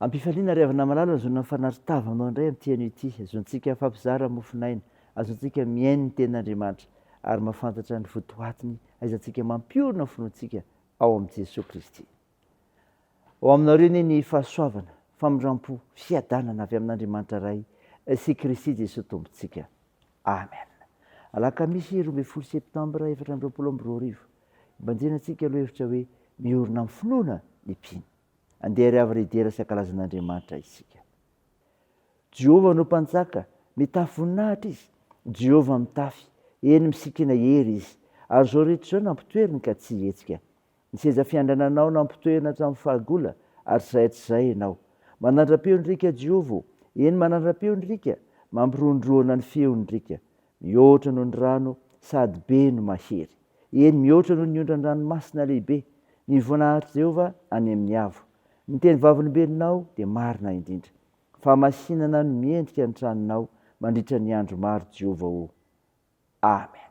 Ampifaliana ry havana malala azonao mifanarintava aminao indray amin'ity anio ity. Azontsika mifampizara mofon'aina, azontsika mihaino ny tenin'Andriamanitra ary mahafantatra ny votoatiny ahaizantsika mampiorina ny finoantsika ao amin'i Jesoa Kristy. Ho aminareo anie ny fahasoavana, famindrampo, fiadanana avy amin'Andriamanitra Ray sy Kristy Jesoa Tompontsika. Amen. Alakamisy 12 septambra 2024. Ibanjinantsika lohevitra hoe miorina amin'ny finoana ny mpino. Andeha ary avy hidera sy hankalaza an'Andriamanitra isika. Jehovah no Mpanjaka, mitafy voninahitra izy. Jehovah mitafy, eny misikina hery izy. Ary izao rehetra izao nampitoeriny ka tsy hihetsika. Ny seza fiandriananao nampitoerina hatramin'ny fahagola, ary tsy izay hatrizay ianao. Manandra-peo ny riaka Jehovah ô, eny manandra-peo ny riaka, mampirohondrohona ny feony ny riaka. Mihoatra noho ny rano, sady be no mahery. Eny, mihoatra noho ny ondran-dranomasina lehibe, ny voninahitr'i Jehovah any amin'ny avo. Ny teny vavolombelonao dia marina indrindra. Fahamasinana no miendrika ny tranonao mandritra ny andro maro, Jehovah ô. Amena.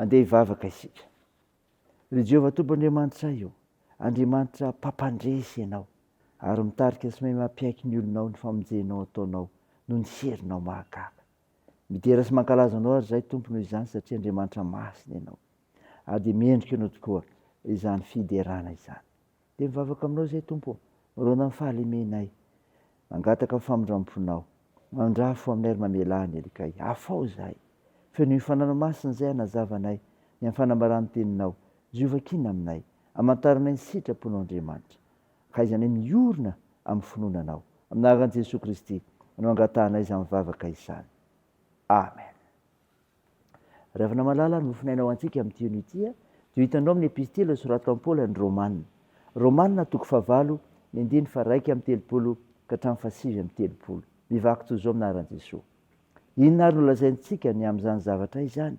Andeha hivavaka isika. Ry Jehovah Tompo Andriamanitray ô, Andriamanitra mpampandresy Ianao, ary mitarika sy mahay mampiaiky ny olonao ny famonjenao ataonao noho ny herinao mahagaga. Midera sy mankalaza Anao ary izahay Tompo noho izany satria Andriamanitra masina Ianao, ary dia mendrika Anao tokoa izany fiderana izany. Dia mivavaka aminao izay Tompo ô, manoloana ny fahalemenay, mangataka ny famindramponao, mandrafo aminay ary mamelà ny helikay, afaho izahay, fenoy fananao masina izay hanazava anay ny amin'ny fanambaran'ny teninao, izay hovakiana aminay, hamantaranay ny sitraponao Andriamanitra, ka ahaizanay miorina amin'ny finoana Anao. Amin'ny anaran'i Jesoa Kristy no angatahanay izany vavaka izany. Amen. Ravina malala ny mofonaina ho antsika amin'ity anio ity dia ho hitanao amin'ny epistily nosoratan'i Paoly an'ny Romana. Romana toko fahavalo, ny andininy faha-31 ka hatramin'ny faha-39. Mivaky toy izao amin'ny anaran'i Jesoa. Inona ary no lazaintsika ny amin'izany zavatra izany?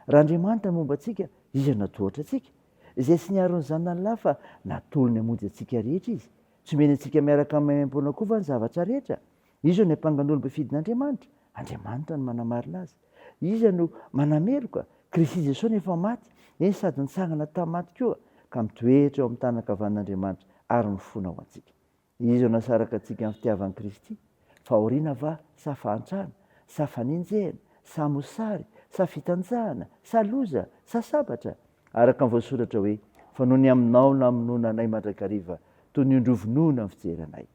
Raha Andriamanitra no momba antsika, iza no hatohatra antsika? Izay tsy niaro ny Zanany lahy fa natolony hamonjy antsika rehetra Izy. Tsy omeny antsika miaraka amin'ny maimaimpoana koa va ny zavatra rehetra? Iza no hiampangan'olom-befidin'Andriamanitra? Andriamanitra no manamarina azy. Iza no manameloka? Kristy Jesoa no efa maty, eny sady nitsangana tamin'ny maty koa, ka mitoetra eo amin'ny tanan-kavanan'Andriamanitra ary mifona ho antsika. Iza no hahasaraka antsika amin'ny fitiavan'i Kristy? Fahoriana va, sa fahantrana, sa fanenjehana, sa mosary, sa fitanjahana, sa loza, sa sabatra? Araka ny voasoratra hoe, Fa noho ny aminao namonoana anay mandrakariva, toy ny ondry hovonoina ny fijery anay.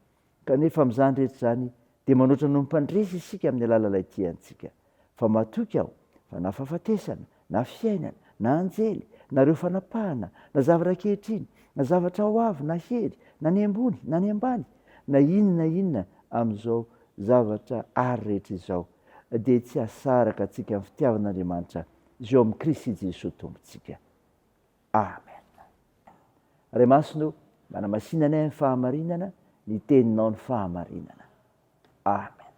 Kanefa amin'izany rehetra izany dia manoatra noho ny mpandresy isika amin'ny alalan'ilay tia antsika. Fa matoky aho fa na fahafatesana, na fiainana, na anjely, na ireo fanapahana, na zavatra ankehitriny, na zavatra ho avy, na hery, na ny ambony, na ny ambany, na inona na inona amin'izao zavatra ary rehetra izao, dia tsy hahasaraka antsika amin'ny fitiavan'Andriamanitra izay ao amin'i Kristy Jesoa Tompontsika. Amen. Ray Masina o, manamasina anay amin'ny fahamarinana, ny teninao ny fahamarinana. Amen.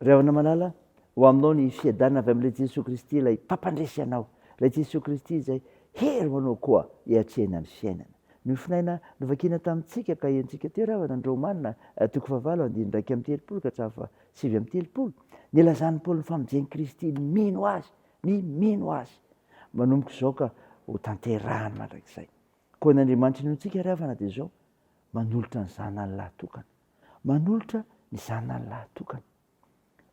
Ry havana malala, ho aminao ny fiadanana avy amin'ilay Jesoa Kristy, ilay Mpampandresy anao, ilay Jesoa Kristy izay hery ho anao koa hiatrehana ny fiainana. Ny mofonaina novakiana tamintsika ka henontsika teo ry havana ny Romana toko fahavalo andininy 31 ka hatramin'ny faha 39, nilazan'i Paoly ny famonjen'i Kristy ny mino azy, ny mino Azy. Manomboka izao ka ho tanterahany mandrakizay. Koa ny Andriamanitra inoantsika ry havana dia izao, manolotra ny Zanany lahy tokana. Manolotra ny Zanany lahy tokana.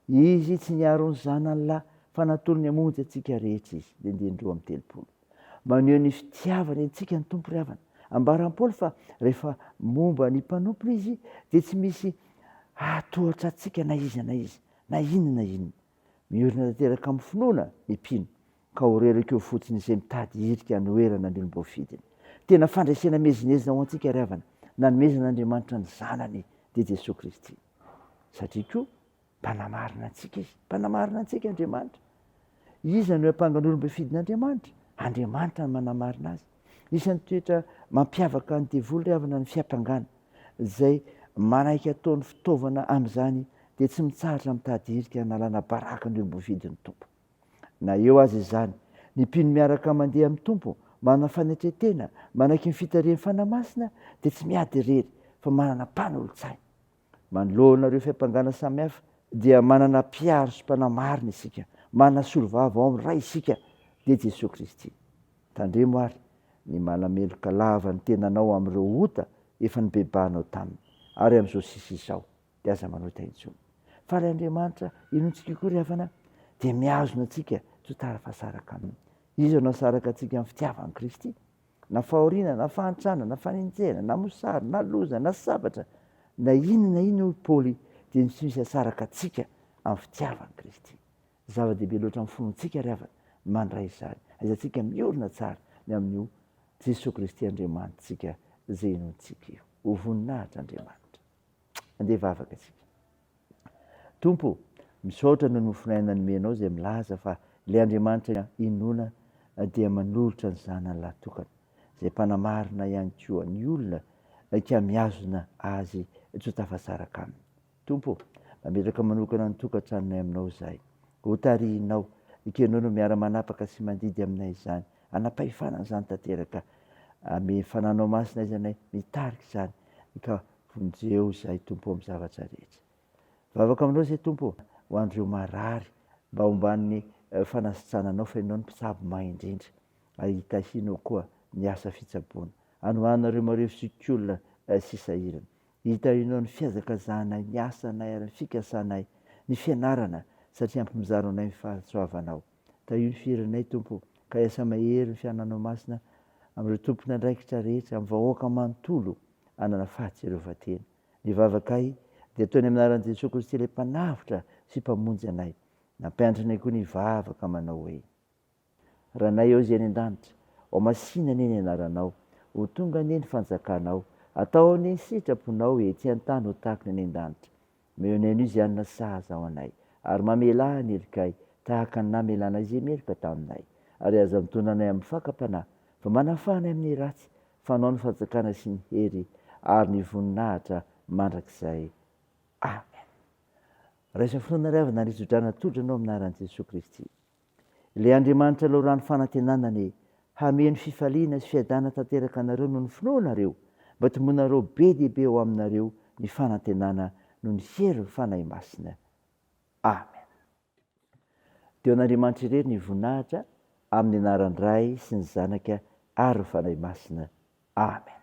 Izy tsy niaro ny Zanany lahy fa natolony hamonjy antsika rehetra Izy, ny andininy 32. Maneho ny fitiavany antsika ny Tompo ry havana. Ambaran'i Paoly fa rehefa momba ny mpanompony Izy dia tsy misy hahatohatra antsika na iza na iza, na inona na inona. Miorina tanteraka amin'ny finoana ny mpino, ka ho reraka eo fotsiny izay mitady hirika hanoherana ny olom-boafidiny. Tena fandresena miezinezina ho antsika ry havana, nanomezan'Andriamanitra ny Zanany, dia Jesoa Kristy. Satria koa Mpanamarina antsika Izy. Mpanamarina antsika Andriamanitra. Iza no hiampangan'olom-boafidin'Andriamanitra? Andriamanitra no manamarina azy. Isan'ny toetra mampiavaka ny devoly ry havana ny fiampangana. Izay manaiky ataony fitaovana amin'izany dia tsy mitsahatra mitady hirika hanalana baraka ny olom-boafidin'ny Tompo. Na eo aza izany, ny mpino miaraka mandeha amin'ny Tompo, manana fanetren-tena, manaiky ny fitarihan'ny Fanahy Masina dia tsy miady irery fa manana mpanolotsaina. Manoloana ireo fiampangana samihafa dia manana mpiaro sy mpanamarina isika, manana solovava ao amin'ny Ray isika dia Jesoa Kristy. Tandremo àry ny manameloka lava ny tenanao amin'ireo ota efa nibebahanao taminy, ary amin'izao sisa izao dia aza manota intsony. Fa ilay Andriamanitra inoantsika koa ry havana dia mihazona antsika tsy ho tara fasaraka aminy. Iza no hahasaraka antsika amin'ny fitiavan'i Kristy? Na fahoriana, na fahantrana, na fanenjehana, na mosary, na loza, na sabatra, na inona na inona hoy Paoly dia tsy misy hahasaraka antsika amin'ny fitiavan'i Kristy. Zava-dehibe loatra amin'ny finoantsika ry havana ny mandray izany, aizantsika miorina tsara ny amin'io Jesoa Kristy Andriamanitsika izay inoantsika io. Ho voninahitra Andriamanitra. Andeha hivavaka isika. Tompo o, misaotra noho ny mofon'aina nomenao izay milaza fa ilay Andriamanitra inoana dia manolotra ny Zanany lahy tokana, izay mpanamarina ihany koa ny olona ka mihazona Azy tsy ho tafasaraka Aminy. Tompo ô, mametraka manokana ny tokantranonay aminao izahay. Ho tarihinao, ekenao no miara-manapaka sy mandidy aminay izany, hanapahefana an'izany tanteraka. Ame Fananao Masina izanay mitarika izany, ka vonjeo izahay Tompo amin'ny zavatra rehetra. Vavaka aminao izay Tompo ô, ho an'ireo marary, mba homban'ny fanasitrananao fa Ianao no mpitsabo mahay indrindra ary hitahianao koa ny asa fitsaboana. Anohananareo marefo sy olona sy sahirana. Hitahianao ny fihazakazahanay, ny asanay ary ny fikasanay, ny fianarana satria ampimizaro anay ny fahasoavanao. Tahio ny fihiranay Tompo ka hiasa mahery ny fiananao masina amin'ireo tompon'andraikitra rehetra, amin'ny vahoaka manontolo hanana fahatsiarovan-tena. Ny vavakay dia ataony amin'ny anaran'i Jesoa Kristy ilay Mpanavotra sy Mpamonjy anay. Nampianatra anay koa ny hivavaka manao hoe. Ranay eo izay any an-danitra, ho masina anie ny anaranao, ho tonga anie ny fanjakanao, atao anie ny sitraponao ety an-tany ho tahaka ny any an-danitra. Omeo anay anio izay hanina sahaza ho anay, ary mamelà ny helokay tahaka ny namelanay izay meloka taminay. Ary aza mitondra anay amin'ny fakam-panahy, fa manafaha anay amin'ny ratsy, fa Anao ny fanjakana sy ny hery ary ny voninahitra mandrakizay. Amen. Raiso finoana ry havana ary izodrana todra anao amin'ny anaran'i Jesoa Kristy. Ilay Andriamanitra loharano fanantenana anie hameno fifaliana sy fiadana tanteraka anareo noho ny finoanareo, mba tombonareo be dia be ao aminareo ny fanantenana noho ny herin'ny Fanahy Masina. Amen. Dia ho an'Andriamanitra irery ny voninahitra, amin'ny anaran'ny Ray sy ny Zanaka ary ny Fanahy Masina. Amen.